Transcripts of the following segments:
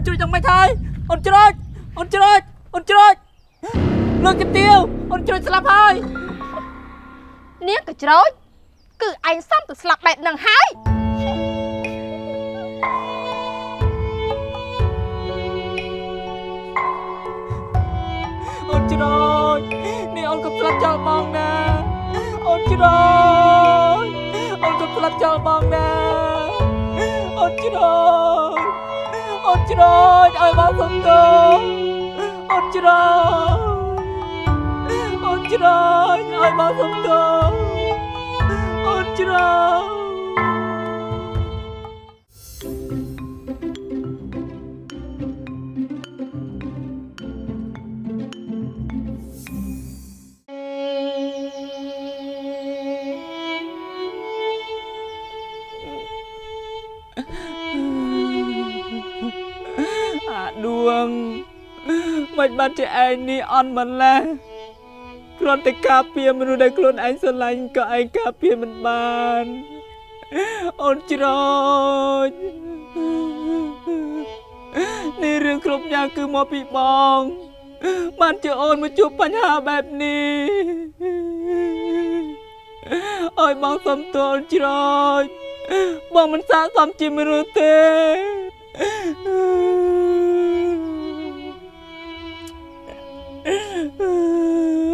ជ្រូចយ៉ាងម៉េចហើយអូនជ្រូចអូនជ្រូចអូនជ្រូចលោកជំទាវអូនជ្រូចស្លាប់ហើយ នាងកច្រូចគឺឯងសំទៅស្លាប់បែបហ្នឹងហើយ អូនជ្រូចនេះអូនកុំស្លាប់ចោលបងណាអូនជ្រូចអូនកុំស្លាប់ចោលបងណាអូនជ្រូចអូនជ្រូចឲ្យបងសុំទោសអូនជ្រូចអូនជ្រូចឲ្យបងសុំទោសអូនជ្រូច អាដួងមិនបានជាឯងនេះអន់ម្លេះគ្រាន់តែការពារមនុស្សដែលខ្លួនឯងស្រឡាញ់ក៏ឯងការពារមិនបានអូនជ្រូចនេះរឿងគ្រប់យ៉ាងគឺមកពីបងបានជាអូនមកជួបបញ្ហាបែបនេះអើយបងសុំទោសអូនជ្រូចបងមិនស័ក្តិសមជាមនុស្សទេ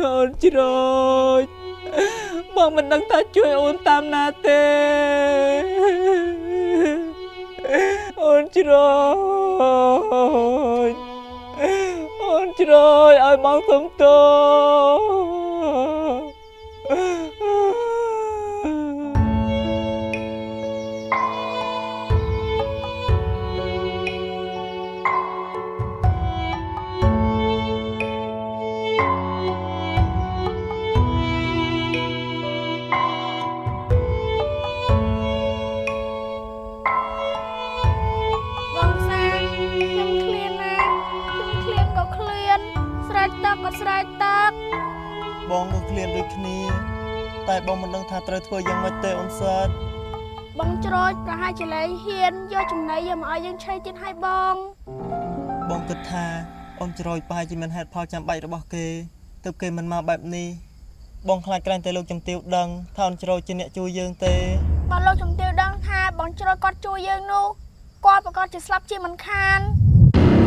អូនជ្រូចបងមិនដឹងថាជួយអូនតាមណាទេអូនជ្រូចអូនជ្រូចឲ្យបងសុំទោស បងសាខ្ញុំឃ្លានណាខ្ញុំឃ្លានក៏ឃ្លានស្រែកទឹកក៏ស្រែកទឹក បងក៏ឃ្លានដូចគ្នាតែបងមិនដឹងថាត្រូវធ្វើយ៉ាងម៉េចទេអូនសាទ បងជ្រូចប្រហែលជាលែងហ៊ានយកចំណីយកមកឲ្យយើងឆីទៀតហើយបង បងគិតថាអូនជ្រោយប្រហែលជាមានហេតុផលចាំបាច់របស់គេទើបគេមិនមកបែបនេះបងខ្លាចក្រែងតែលោកជំទាវដឹងថាអូនជ្រោយជាអ្នកជួយយើងទេ បើលោកជំទាវដឹងថាបងជ្រូចគាត់ជួយយើងនោះគាត់ប្រកាសជាស្លាប់ជាមិនខាន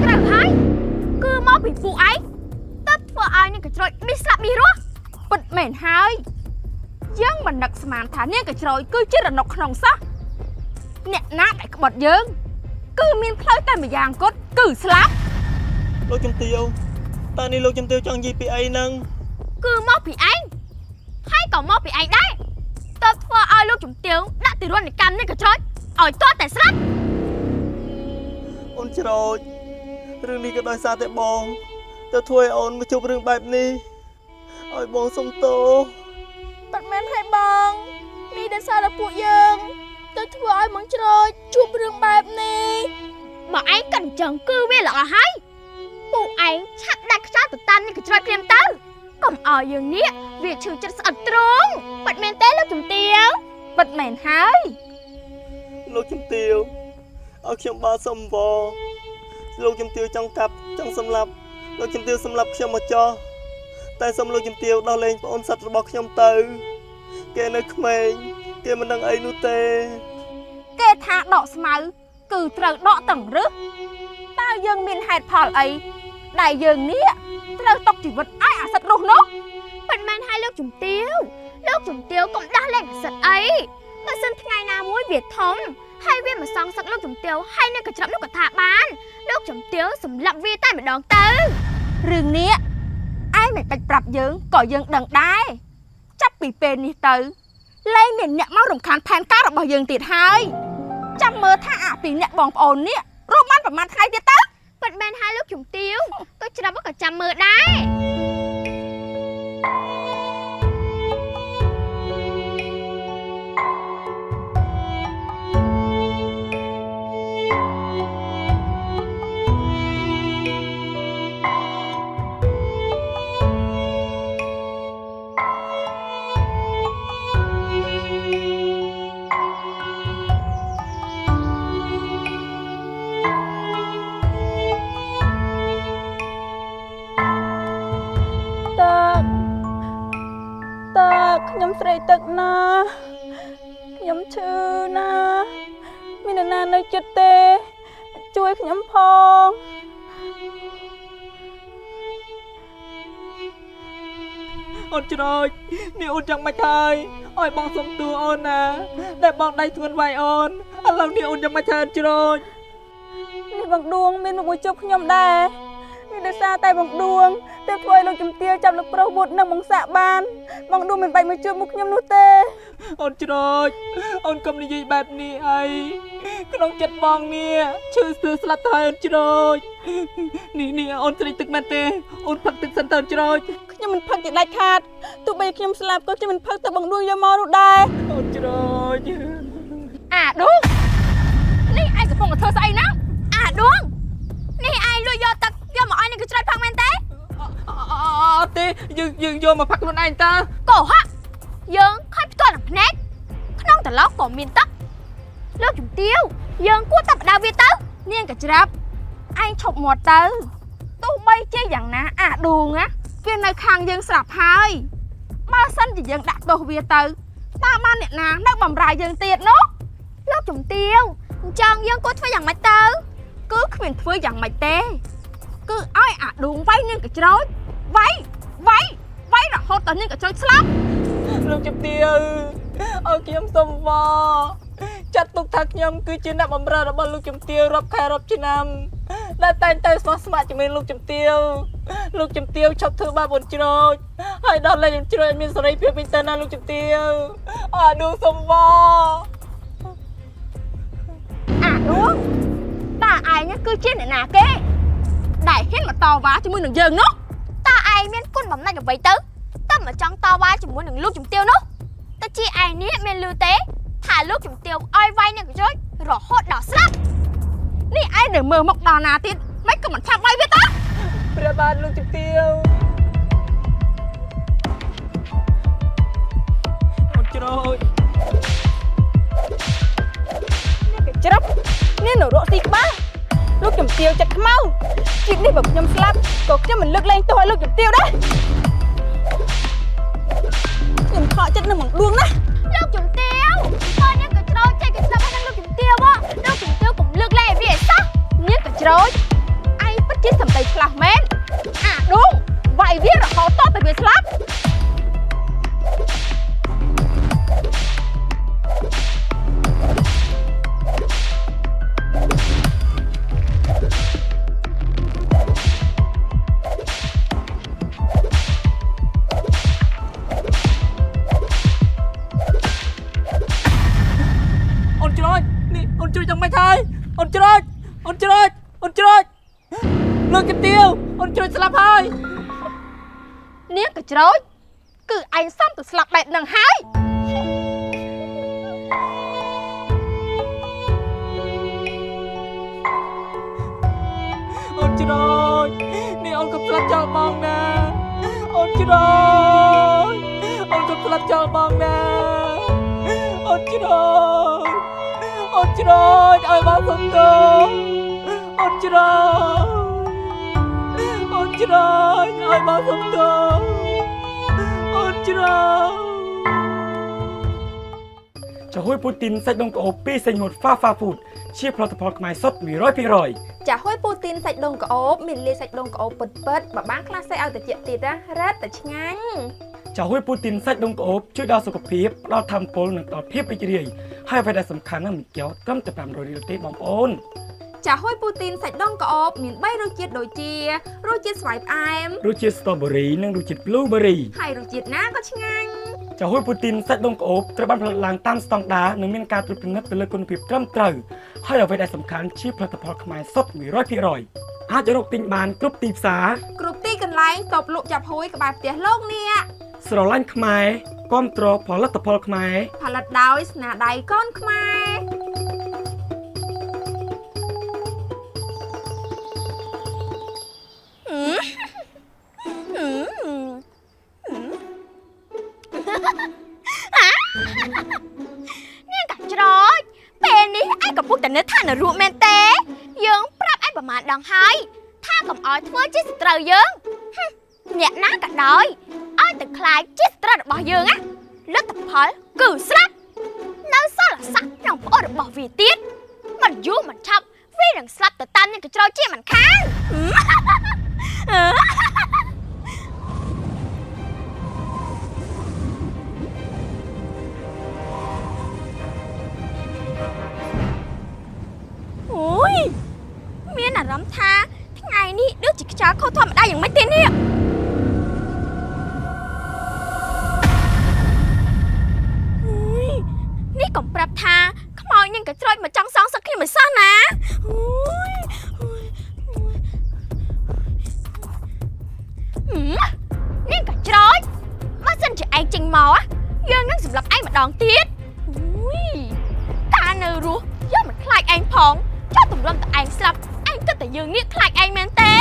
ត្រូវហើយគឺមកពីពួកឯងទើបធ្វើឲ្យនាងកច្រូចនេះស្លាប់នេះរស់ពិតមែនហើយយើងមិននឹកស្មានថានាងកច្រូចគឺជារនុកក្នុងសោះអ្នកណាដែលក្បត់យើងគឺមានផ្លូវតែម្យ៉ាងគត់គឺស្លាប់ លោកជំទាវតើនេះលោកជំទាវចង់និយាយពីអីហ្នឹង គឺមកពីឯងហើយក៏មកពីឯងដែរទើបធ្វើឲ្យលោកជំទាវដាក់ទារុណកម្មនាងកច្រូចឲ្យទាល់តែស្លាប់ អូនជ្រោចរឿងនេះក៏ដោយសារតែបងទៅធ្វើឲ្យអូនមកជួបរឿងបែបនេះឲ្យបងសុំទោស ពិតមែនហើយបងនេះដោយសារតែពួកយើងទៅធ្វើឲ្យបងជ្រូចជួបរឿងបែបនេះ បើឯងកិនអញ្ចឹងគឺវាល្អហើយពួកឯងឆាប់ដាច់ខ្យល់ទៅតាមនាងកច្រូចព្រាមទៅកុំឲ្យយើងនេះវាឈឺចិត្តស្អិតទ្រូងពិតមែនទេលោកជំទាវពិតមែនហើយ លោកជំទាវឲ្យខ្ញុំបាទសុំវរលោកជំទាវចង់កាប់ចង់សម្លាប់លោកជំទាវសម្លាប់ខ្ញុំមកចោះតែសូមលោកជំទាវដោះលែងប្អូនសត្វរបស់ខ្ញុំទៅគេនៅក្មេងគេមិនដឹងអីនោះទេ គេថាដកស្មៅគឺត្រូវដកទាំងរឹសតើយើងមានហេតុផលអីដែលយើងនេះត្រូវຕົកជីវិតឲ្យអាសិតរស់នោះពិតមែនហើយលោកជំទាវលោកជំទាវកុំដោះលែងអាសិតអីបើសិនថ្ងៃណាមួយវាធំហើយវាមកសងសឹកលោកជំទាវហើយនៅកញ្ច្រាប់នោះក៏ថាបានលោកជំទាវសម្លាប់វាតែម្ដងទៅរឿងនេះឯងមិនបាច់ប្រាប់យើងក៏យើងដឹងដែរចាប់ពីពេលនេះទៅលែងមានអ្នកមករំខានផែនការរបស់យើងទៀតហើយចាំមើលថាអាពីអ្នកបងប្អូននេះរស់បានប្រហែលថ្ងៃទៀតទៅពិតមែនហើយលោកជំទាវក៏ច្រាប់ក៏ចាំមើលដែរ ប ស្រេកទឹកណាខ្ញុំឈឺណាមានអ្នកណានៅចិត្តទេ ជួយខ្ញុំផង អូនច្រូចនេះអូនយ៉ាងម៉េចហើយឲ្យបងសុំទួអូនណាដែលបងដៃធ្ងន់វាយអូនឥឡូវនេះអូនយ៉ាងម៉េចហើយអូនច្រូច នេះបងដួងមានមុខមួយជប់ខ្ញុំដែរនេះដោយសារតែបងដួងទើបធ្វើឲ្យលោកជំទាវចាប់លោកប្រុសវុតនិងបងសាក់បានបងដួងមិនបាច់មកជួបមុខខ្ញុំនោះទេ អូនច្រូចអូនកុំនិយាយបែបនេះអីក្នុងចិត្តបងនេះឈឺស្ទើរស្លាប់ទៅហើយអូនច្រូចនេះនេះអូនស្រេកទឹកមែនទេអូនផឹកទឹកសិនទៅអូនច្រូច ខ្ញុំមិនផឹកជាដាច់ខាតទោះបីខ្ញុំស្លាប់ក៏ខ្ញុំមិនផឹកទឹកបងដួងយកមកនោះដែរ អូនច្រូច អាដួងនេះឯងកំពុងតែធ្វើស្អីណាអាដួងនេះឯងលួចយកទឹកយកមកឲ្យនាងកញ្ច្រត់ផឹកមែនទេ អត់ទេយើងយើងយកមកផឹកខ្លួនឯងតើ កុហកយើងខំផ្ទាល់នឹងភ្នែកក្នុងត្រឡោកក៏មានទឹកលោកជំទាវយើងគួរតែបដៅវាទៅនាងកញ្ច្រាប់ឯងឈប់មាត់ទៅទោះបីជាយ៉ាងណាអាដួងណាវានៅខាងយើងស្រាប់ហើយបើសិនជាយើងដាក់ទោសវាទៅតើបានអ្នកណានៅបំរើយើងទៀតនោះ លោកជំទាវអញ្ចឹងយើងគួរធ្វើយ៉ាងម៉េចទៅ គឺគ្មានធ្វើយ៉ាងម៉េចទេគឺឲ្យអាដួងវាយនាងកញ្ច្រូចវាយវាយវាយរហូតដល់នាងកញ្ច្រូចស្លាប់ លោកជំទាវឲ្យខ្ញុំសុំវចាត់ទុកថាខ្ញុំគឺជាអ្នកបម្រើរបស់លោកជំទាវរាប់ខែរាប់ឆ្នាំដែលតែងតែស្មោះស្ម័គ្រជាមួយលោកជំទាវលោកជំទាវឈប់ធ្វើបាបអូនច្រូចហើយដល់លែងអូនច្រូចឲ្យមានសេរីភាពវិញទៅណាលោកជំទាវអាដួងសុំវ អាដួងតើឯងគឺជាអ្នកណាគេដែលហ៊ានមកតវ៉ាជាមួយនឹងយើងនោះ តើឯងមានគុណបំណាច់អ្វីទៅតើមកចង់តវ៉ាជាមួយនឹងលោកជំទាវនោះតើជាឯងនេះមានលឺទេថាលោកជំទាវឲ្យវាយនាងកញ្ច្រត់រហូតដល់ស្លាប់ នេះឯងនៅមើលមុខដល់ណាទៀតមិនក៏មិនឆាប់វាយវាទៅ ព្រះបាទលោកជំទាវអូនច្រូច នេះកច្រឹបនេះនៅរកស៊ីក្បាលលោកជំទាវចិត្តខ្មៅជាតិនេះបើខ្ញុំស្លាប់ក៏ខ្ញុំមិនលើកលែងទោសឲ្យលោកជំទាវដែរខ្ញុំខកចិត្តនឹងបងដួងណាស់ លោកជំទាវតើនាងកញ្ច្រត់ចេះកញ្ច្រត់ឲ្យនឹងលោកជំទាវហ៎លោកជំទាវកុំលើកលែងឲ្យវាឲ្យសោះ នាងកច្រូចឯងពិតជាសម្ដីឆ្លាស់មែនអាដួងវាយវារហូតតតែវាស្លាប់ អូនច្រូចនេះអូនច្រូចយ៉ាងម៉េចហើយអូនច្រូចអូនច្រូចអូនច្រូចលោកជំទាវអូនច្រូចស្លាប់ហើយ នាងកច្រូចគឺឯងសំទៅស្លាប់បែបហ្នឹងហើយ អូនច្រូចនេះអូនកុំស្លាប់ចោលបងណាអូនច្រូចអូនកុំស្លាប់ចោលបងណាអូនច្រូចអូនច្រូចឲ្យបងសុំទោសអូនច្រូចអូនច្រូចឲ្យបងសុំទោសអូនច្រូច ចាហួយពូទីនសាច់ដុំក្អូបពីសេងហូតហ្វាហ្វាហ្វូតជាផលិតផលខ្មែរសុទ្ធ100% ចាហួយពូទីនសាច់ដុំក្អូបមានលាយសាច់ដុំក្អូបពិតពិតៗបើបានខ្លះសេឲ្យតិចទៀតណារ៉េតតែឆ្ងាញ់ ចាហួយពូទីនសាច់ដុំក្អូបជួយដល់សុខភាពផ្ដល់ធម៌ពលនិងផ្ដល់ភាពរីករាយហើយអ្វីដែលសំខាន់ណាស់មួយកែវត្រឹមតែ500រៀលទេបងប្អូន ចាហួយពូទីនសាច់ដុំក្អូបមាន3រសជាតិដូចជារសជាតិស្វាយផ្អែម រសជាតិ strawberry និងរសជាតិ blueberry ហើយរសជាតិណាក៏ឆ្ងាញ់ ចាហួយពូទីនសាច់ដុំក្អូបត្រូវបានផលិតឡើងតាមស្តង់ដារនិងមានការត្រួតពិនិត្យទៅលើគុណភាពត្រឹមត្រូវហើយអ្វីដែលសំខាន់ជាផលិតផលខ្មែរសុទ្ធ100%អាចរកទិញបានគ្រប់ទីផ្សារ គ្រប់ទីកន្លែងតបលក់ចាប់ហួយក្បែរផ្ទះលោកអ្នក ស្រឡាញ់ខ្មែរគាំទ្រផលិតផលខ្មែរ ផលិតដោយស្នាដៃកូនខ្មែរ នាងកញ្ច្រត់ពេលនេះឯងកំពុងតែនៅឋាននរកមែនទេយើងប្រាប់ឯងប្រមាណដងហើយថាកុំឲ្យធ្វើជាសត្រូវយើងហឹមអ្នកណាក៏ដោយឲ្យតែខ្លាចជាសត្រូវរបស់យើងណា លទ្ធផលគឺស្លាប់នៅសល់អាស័កនិងប្អូនរបស់វាទៀតមិនយូរមិនឆាប់វានឹងស្លាប់ទៅតាមនាងកញ្ជ្រោចជាមិនខាន អូយមានអារម្មណ៍ថាថ្ងៃនេះដូចជាខ្យល់ខុសធម្មតាយ៉ាងម៉េចទេនេះអូយនេះកុំប្រាប់ថាខ្មោចនឹងកញ្ជ្រោចមកចង់សងសឹកខ្ញុំមិនសោះណាអូយអូយអូយហឹមនាងកញ្ជ្រោចបើសិនជាឯងចេញមកอะយើងនឹងសម្លាប់ឯងម្ដងទៀតអូយកាលនៅរស់យកមិនខ្លាចឯងផង ចុះទម្រាំតែឯងស្លាប់ឯងគិតតែយើងនេះខ្លាចឯងមែនទេ